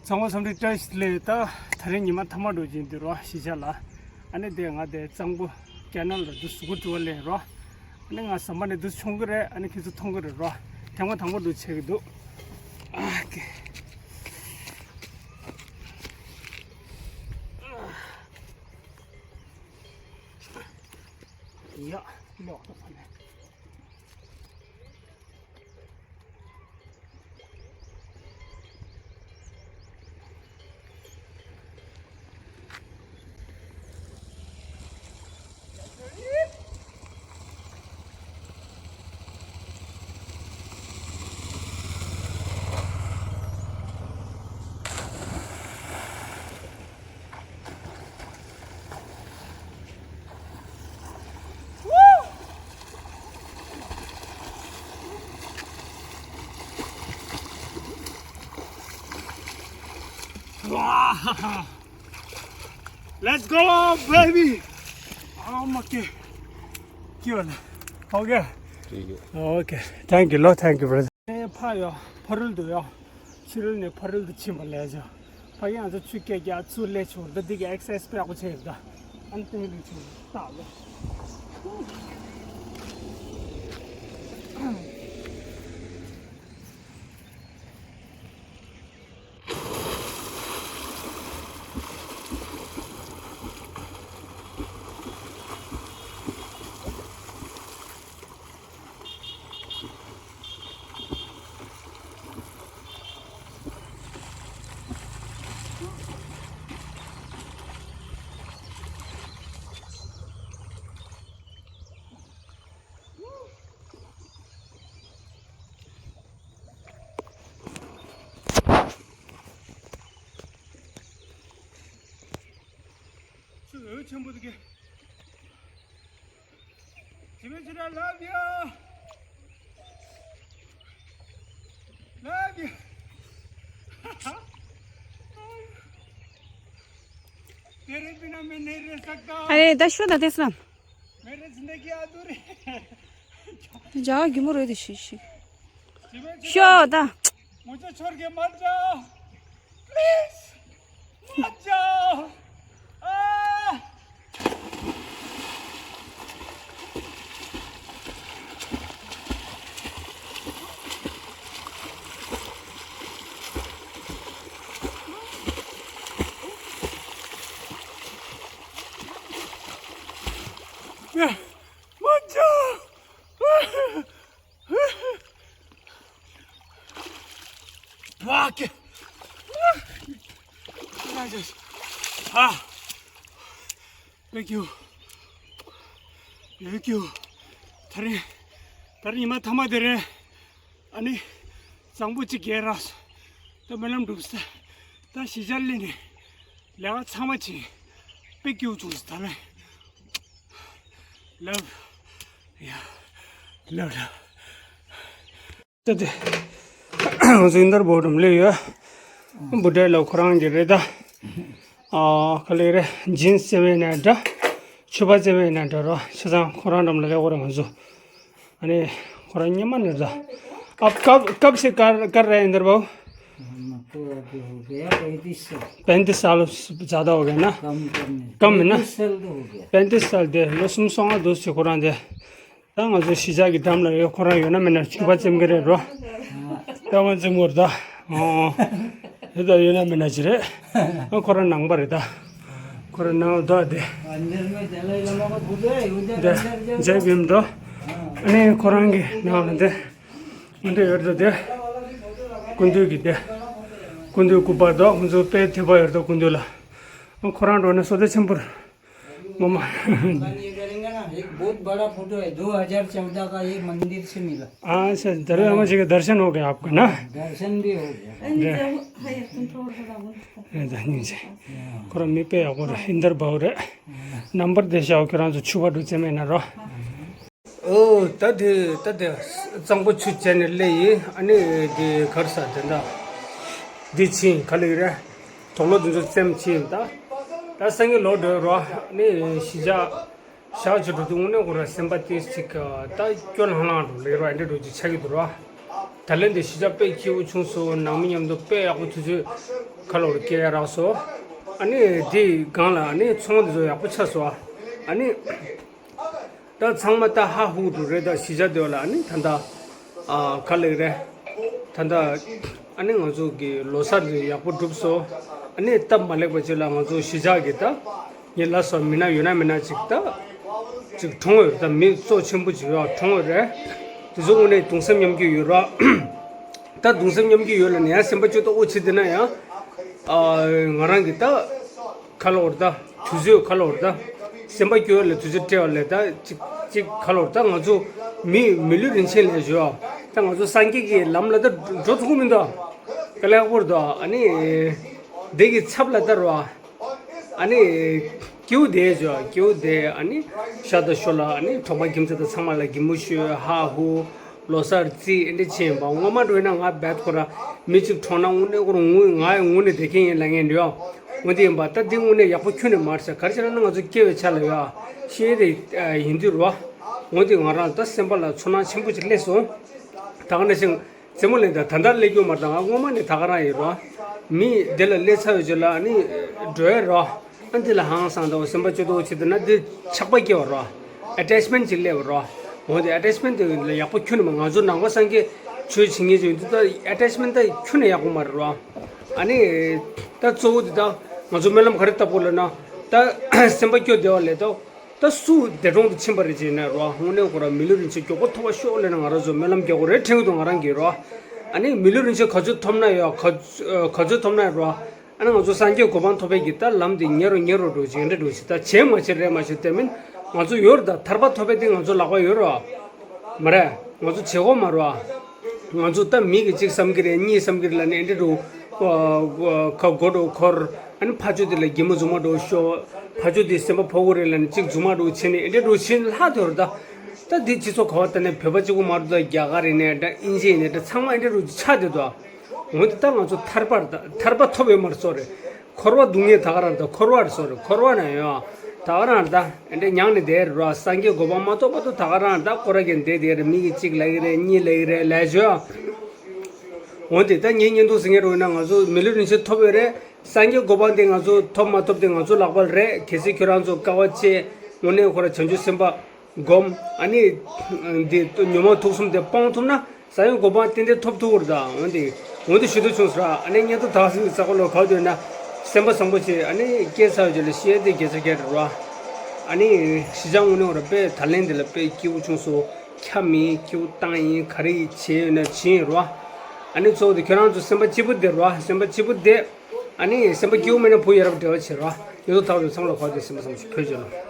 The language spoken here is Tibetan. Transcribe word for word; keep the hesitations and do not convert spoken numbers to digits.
ཚང་མ་འཚམས་འདྲི་བཀྲ་ཤིས་བདེ་ལེགས། ད་དེ་རིང་ཉི་མ་མཐའ་མ་འགྲོ་གི་འདུག་རོ། གཞིས་ཆགས་ལ། ཨ་ནི་དེ་ང་དེ་གཙང་པོ་ཀེ་ནལ་ལ་འདུག་གཟུགས་པོ་བཀྲུ་བ་ལེན་རོ། ཨ་ནི་ང་ཟམ་པ་ནས་འདུག་མཆོང་གི་རེད། ཨ་ནི་ཁྱེད་ཚོ་མཐོང་གི་རེད་རོ། ཐེངས་མ་དང་པོ་འདུག་བྱེད་ཀྱི་འདུག་ཨ་ཀེ། ཡ། ལོག་ཏུ་ཕ་ནས། Let's go, baby. Oh, my God. Cute. Okay. ठीक है। Okay. Thank you, Lord. Thank you, brother. ཕ་ཡོ། ཕ་རོལ་དུ་ཡོ། ཕྱི་རོལ་ནས་ཕ་རོལ་དུ་ཕྱིན་པ་ལས་བྱུང་། ཕ་གི་ང་ཚོ་ཆུ་སྐྱེལ་རྒྱག་ཚུར་སླེབས་བྱུང་། ད་འདི་གི་ཨེག་སར་སའིཛ་དཔེ་ཡག་པོ་བྱས་ཡོད་ད། ཨ་ནི་དེ་ལས་བྱུང་ད་ལོ། ཆུ་འོད་ཆེན་པོ་འདུག་གས། ཇི་མེ་ཇི་ར་ལབ་ཡ། ལབ་ཡ། तेरे बिना मैं नहीं रह सकता। अरे दस शो दस राम। मेरी जिंदगी अधूरी। जा गिमो रे दिशी शी। शो दा। मुझे छोड़ के मत जाओ। प्लीज। मत जाओ। आ। मत जाओ। वाह, क्या? हाँ। Thank you. Thank you. ད་རིང་། ད་རིང་ཉི་མ་མཐའ་མ་དེ་རེད། ཨ་ནི། གཙང་པོ་གཅིག་རྒྱལ་རག་སོང་། ད་སྨོན་ལམ་འགྲུབ་སོང་། ད་གཞིས་ཆགས་སླེབས་ནས་ལས་ཀ་ཚང་མ་བྱས། དཔེ་སྐྱིད་པོ་བྱུང་སོང་། ད་ལན། Love. Yeah. Love, love. ད་དེ། ང་ཚོ་ཨིན་དར་བོ་འགྲམ་སླེབས་ཡོད། བུ་ཌེ་ལ་ཁོ་རང་གི་རེད་ད། ཨ། ག་ལེ་རེད། ཇིན་སི་བཙེམ་ཡས་ན་འདྲ། ཕྱུ་པ་བཙེམ་ཡས་ན་འདྲ་རོ། བྱས་ཙང་ཁོ་རང་འགྲམ་ལ་སླེབས་ཡོད་རེད་ང་ཚོ། ཨ་ནི། ཁོ་རང་སྔོན་མ་ནས་རེད་ད། अब कब, कब से कर, कर रहे हैं इधर बाबू? हमको अभी हो गया पैंतीस साल। पैंतीस साल ज़्यादा हो गया ना? कम, कम नहीं। कम है ना? पैंतीस साल तो हो गया। पैंतीस साल དེ་ལོ་སུམ་སོང་ང་འདུག་ཟེར་ཁོ་རང་དེ། ད་ང་ཚོ་གཞིས་ཆགས་ཀྱི་འགྲམ་ལ་ཡོད། ཁོ་རང་ཡོད་ན་མེད་ན་ཕྱུ་པ་བཙེམ་གི་རེད་རོ། ཨ། ད་ང་བཙེམ་དགོས་རེད་ད། ཨོ། དེ་ད་ཡོད་ན་མེད་ན་ཅི་རེད། ཨ། ཁོ་རང་ནང་པ་རེད་ད། ཁོ་རང་ནང་ད་དེ། अंदर में दलाई लामा का बुद्ध है, उधर དེ། अंदर जाओ। མཇལ་བྱས་འདུག་ཨ་ནི་ཁོ་རང་གི་ནང་ལ་དེ། སྐུ་མདུན་ཡོད་རེད་དེ། སྐུ་མདུན་གྱི་དེ། སྐུ་མདུན་སྐུ་པར་དང་ཁོང་ཚོ་དཔེ་དེ་པར་ཡོད་རེད་ད་སྐུ་མདུན་ལ། ཁོ་རང་འགྲོ་ན་བསོད་བདེ་ཆེན་པོ་རེད། ངོ་མ། ये करेंगे ना, एक बहुत बड़ा फोटो है, दो हज़ार चौदह का, ये मंदिर से मिला। अच्छा, दरबार में जी का दर्शन हो गया आपका ना? दर्शन भी हो गया। ཁོ་རང་མི་དཔེ་ཡག་པོ་རེད། ཨིན་དར་བའུ་རེད། ནམ་བར་བདེ་ཤག་ཁྱོད་རང་ཚོ་ཕྱུ་པ་འགྲོ་རྩིས་མེད་ན་རོ། ཨོ། ད་དེ་ད་དེ་གཙང་པོ་ཆུ་བཅད་ནས་སླེབས་ཡིན། ཨ་ནི་དེ་གར་ས་དེ་འདྲ་འདི་ཕྱིན་ག་ལེ་རེད། དོག་ལོ་དེ་ཚོ་བཙེམ་ཕྱིན་ད། ད་སང་ཉིན་ལོག་འགྲོ་རོགས། ཨ་ནི་གཞིས་ཆགས་ཞག་ཅིག་འགྲོ་དུས་དངོས་གནས་ཁོ་ར་སེམས་པ་ཏིས་ཅིག་ད་སྐྱོ་ལྷང་ལྷང་འགྲོ་ལེ་རོགས། ཨ་འདྲ་འགྲོ་ཅིག་ཆགས་ཀྱི་འདུག་རོགས། ད་ལན་དེ་གཞིས་ཆགས་དཔེ་སྐྱིད་པོ་བྱུང་སོང་། ནང་མི་མཉམ་དུ་དཔེ་ཡག་པོ་དུས་ཚོད། ཁ་ལོར་སྐྱེལ་ཡ་རག་སོང་། ཨ་ནི་དེའི་སྒང་ལ་ཨ་ནི་ཚོང་དེ་ཚོ་ཡག་པོ་ཆགས་སོང་། ཨ་ནི་ད་ཚང་མ་ད་ཧ་ཧུ་འགྲོ་རེད། ད་གཞིས་ཆགས་དེ་བ་ལ་ཨ་ནི་ད་ད་ཨ་ག་ལེགས་རེད། ད་ད་ཨ་ནི་ང་ཚོ་གི་ལོ་གསར་དེ་ཡག་པོ་གྲུབ་སོང་། ཨ་ནི་སྟབས་མ་ལེགས་པ་ཅིག་ལ་ང་ཚོ་གཞིས་ཆགས་ཀྱི་ད་ངས་ལབ་སོང་། མི་སྣ་ཡོད་ན་མེད་ན་ཅིག་ད་ཅིག་གྲོངས་ཡོད་རེད། ད་མི་གཙོ་ཆེན་པོ་ཅིག་ཡོད་གྲོངས་ཡོད་རེད། དེ་ཚོ་དངོས་གནས་གདུང་སེམས་མཉམ་སྐྱེད་ཡོད་ར། ད་གདུང་སེམས་མཉམ་སྐྱེད་ཡོད་ལ་ནི་ཡང་སེམས་པ་སྐྱོ་ཏོག་ཅིག་དེ་ན་ཡང་ཨ་ང་རང་གི་ད་ཁ་ལོར་ད་དུས་ཚོད་ཁ་ལོར་ད་སེམས་པ་སྐྱོ་ལ་དུས་ཚོད་སྤྲད་པ་ལས་ད་ཅིག་ཅིག་ཁ་ལོར་ད་ང་ཚོ་མི་མི་ལུས་རིན་ཆེན་ལས་ཞུ་ཨ། ད་ང་ཚོ་སངས་རྒྱས་ཀྱི་ལམ་ལ་ད་འགྲོ་ཐུབ་ཀྱི་མི་འདུག་ག་ལེགས་པོར་འདུག་ཨ་ནི་དེ་གི་ཚབ་ལ་ད་རོ་ཨ། ཨ་ནི་སྐྱེ་བོ་དེ་ཇོ་སྐྱེ་བོ་དེ་ཨ་ནི་ཤ་ད་ཤོ་ལ་ཨ་ནི་གྲོང་པ་ཁྱིམ་མཚེས་དང་ཚང་མ་ལ་གད་མོ་ཤོད་ཧ་ཧུ་ལོ་གསར་རྩིས་ཨེ་འདྲ་བྱེད་ཡིན་པ། ངོ་མ་འགྲོ་ཡིན་ན་ང་རྦད་ཁོ་ར་མི་གཅིག་གྲོངས་ན་དངོས་གནས་ཁོ་ར་ངུ་ང་ཡི་ངུ་ནས་བསྡད་མཁན་ཡིན་ལབ་མཁན་འདྲ་ཡོད། འོན་ཏེ་ཡིན་པ་ད་འདི་དངོས་གནས་ཡག་པོ་ཁྱོན་ནས་མ་རེད་ཤག་ག་རེ་བྱས་ན་ང་ཚོ་སྐྱེ་བའི་ཆ་ལ་ཡོད་ཤེས་དེ་ཡིན་དུས་རོ། འོན་ཏེ་ང་རང་ད་སེམས་པ་ལ་ཚོར་སྣང་ཆེན་པོ་ཅིག་སླེབས་སོང་། ད་ག་ནང་བཞིན། རྩེད་མོ་ལེན་ད་ད་ལྟ་སླེབས་རྒྱུ་མ་རེད། ད་ང་སྔོན་མ་ནས་ད་ག་རང་ཡིན་རོ། མི་དེ་ལ་སླེབས་ཚར་བའི་རྗེས་ལ་ཨ་ནི་འགྲོ་ཡ་རོ། ཨ་འདི་ལ་ཧང་སང་དང་སེམས་པ་སྐྱོ་ཏོག་ཅིག་དེ་ན་འདི་ཆགས་པ་སྐྱེ་བ་རོ། ཨེ་ཊེཆ་མེན་ཊི་ཅིག་སླེབས་པ་རོ། འོ་དེ་ཨེ་ཊེཆ་མེན་ཊི་དེ་ལ་ཡག་པོ་ཁྱོན་ནས་མ། ང་ཚོ་ནང་པ་སངས་རྒྱས་ཆོས་བྱེད་མཁན་ཅིག་ཡིན་དུས་ད་ཨེ་ཊེཆ་མེན་ཊི་ད་ཁྱོན་ནས་ཡག་པོ་མ་རེད་རོ། ཨ་ནི་ད་གཙོ་བོ་དེ་ད་ང་ཚོ་སྨོན་ལམ་ག་རེ་བཏབ་དགོས་ལབ་ན་ད་སེམས་པ་སྐྱོ་བདེ་བ་ལས་ད། ད་སུ་འདས་གྲོངས་དུ་ཕྱིན་པ་རེད་ཅེ་ན་རོ། དངོས་གནས་ཁོ་རང་མི་ལུས་རིན་ཆེན་མགྱོགས་པོ་ཐོབ་པ་ཤོག་ལབ་ན་ང་རང་ཚོ་སྨོན་ལམ་རྒྱག་དགོས་རེད་དྲན་གྱི་འདུག་ང་རང་གིས་རོ། ཨ་ནི་མི་ལུས་རིན་ཆེན་ག་ཚོད་ཐོབ་ན་ཡོད་ག་ག་ཚོད་ཐོབ་ན་རོ། ཨ་ནི་ང་ཚོ་སངས་རྒྱས་གོ་འཕང་ཐོབ་པའི་གི་ད་ལམ་དེ་ཉེ་རུ་ཉེ་རུ་འགྲོ་ཅིག་འདྲ་འགྲོ་ཅིག་ད་བྱས་མ་བྱས་རེད་མ་བྱས་དེ་མིན་ང་ཚོ་ཡོད་རེད། ད་ཐར་པ་ཐོབ་པའི་དེ་ང་ཚོ་ལག་པ་ཡོད་རོ། མ་རེད། ང་ཚོ་བྱེད་དགོས་མ་རེད་བ། ང་ཚོ་ད་མི་གི་གཅིག་བསམ་གི་རེད་གཉིས་བསམ་གི་རེད་ལབ་ནས་ཨེ་འདྲ་རུ། ཁ་སྒོ་འགྲོ་འཁོར། ཨ་ནི་ཕ་ཆོས་དེ་ལ་གད་མོ་རྫུན་མ་འགྲོ་ཤོ། ཕ་ཆོས་དེ་སེམས་པ་ཕོག་གི་རེད་ལབ་ནས་གཅིག་རྫུན་མ་འགྲོ་བྱས་ནས་ཨེ་འདྲ་རུ་ཕྱིན་ལྷག་དེ་རུ་ད། ད་འདི་སྤྱི་ཚོགས་ག་བ་ལྟ་ནས་བོད་པ་གཅིག་པུ་མ་རེད་ད་རྒྱ་གར་ཡིན་ནས་ད་དབྱིན་ཇི་ཡིན་ནས་ད་ཚང་མ་ཨེ་འདྲ་རུ་ཆགས་བསྡད་འདུག་འོན་ཏེ་ད་ང་ཚོ་ཐར་པར་ད་ཐར་པ་ཐོབ་ཡོད་མ་རེད་སོ་རེད། འཁོར་བ་སྡུག་བསྔལ་ད་ག་རང་ད་འཁོར་བ་རེད་སོ་རེད། འཁོར་བ་ན་ཡོད་ད་ག་རང་ད་ཨེ་འདྲ་མྱངས་ནས་བསྡད་རེད་རོ། སངས་རྒྱས་གོ་འཕང་མ་ཐོབ་བར་དུ་ད་ག་རང་ད་སྐོར་ར་གྱན་བསྡད་བསྡད་རེད། མི་གི་གཅིག་ལབ་ཀྱི་རེད་གཉིས་ལབ་ཀྱི་རེད་ལབ་བྱོས། འོན་ཏེ་ད་ངའི་བརྙན་ཐུང་གཟིགས་མཁན་རོ་ཡིན་ན་ང་ཚོ་མི་ལུས་རིན་ཆེན་ཐོབ་ཡོད་རེད། སངས་རྒྱས་གོ་འཕང་དེ་ང་ཚོ་ཐོབ་མ་ཐོབ་དེ་ང་ཚོ་ལག་པར་རེད། གལ་སྲིད་ཁྱོད་རང་ཚོ་དཀའ་བ་སྤྱད་དངོས་གནས་ཁོ་ར་བྱང་ཆུབ་སེམས་དཔའ། སྒོམ། ཨ་ནི། འདི་ཉོན་མོངས་དུག་གསུམ་དེ་སྤོང་ཐུབ་ན་ས་ཡོམ་གོ་འཕང་ཏན་ཏན་ཐོབ་ཐུབ་ཀྱི་རེད་ད། འོན་ཏེ། འོན་ཏེ་ཞུ་འདོད་བྱུང་སོང་ར། ཨ་ནི་བརྙན་ཐུང་དག་ཟིན་གྱི་ཚ་གོ་ལོ་ག་འདོད་ན། སེམས་པ་བཟང་པོ་བྱེད། ཨ་ནི་སྐྱེས་ཚར་རྗེས་ལ་ཤེས་ཏེ་དགེ་ཚ་སྐད་རེད་ར། ཨ་ནི། གཞིས་ཆགས་དངོས་གནས་ར་དཔེ་ད་ལན་འདི་ལ་དཔེ་སྐྱིད་པོ་བྱུང་སོང་། ཁྱབ་མིན་སྐྱིད་པོ་བཏང་ཡིན་ག་རེ་བྱེད་ཡོད་ན་བྱེད་ཡིན་ར། ཨ་ནི་གཙོ་བོ་དེ་ཁྱོད་རང་ཚོ་སེམས་པ་སྐྱིད་པོ་བསྡད་ར། སེམས་པ་སྐྱིད་པོ་བསྡད། ཨ་ནི་སེམས་པ་སྐྱིད་པོ་མེད་ན་བུ་ཡ་རབས་འབྲེལ་བ་བྱེད་ར། བརྙན་ཐུང་དག་འདོད་ཚང་ལ་ག་འདོད་སེམས་པ་བཟང་པོ་བྱེད་ཕེབས་བྱོས་ལ།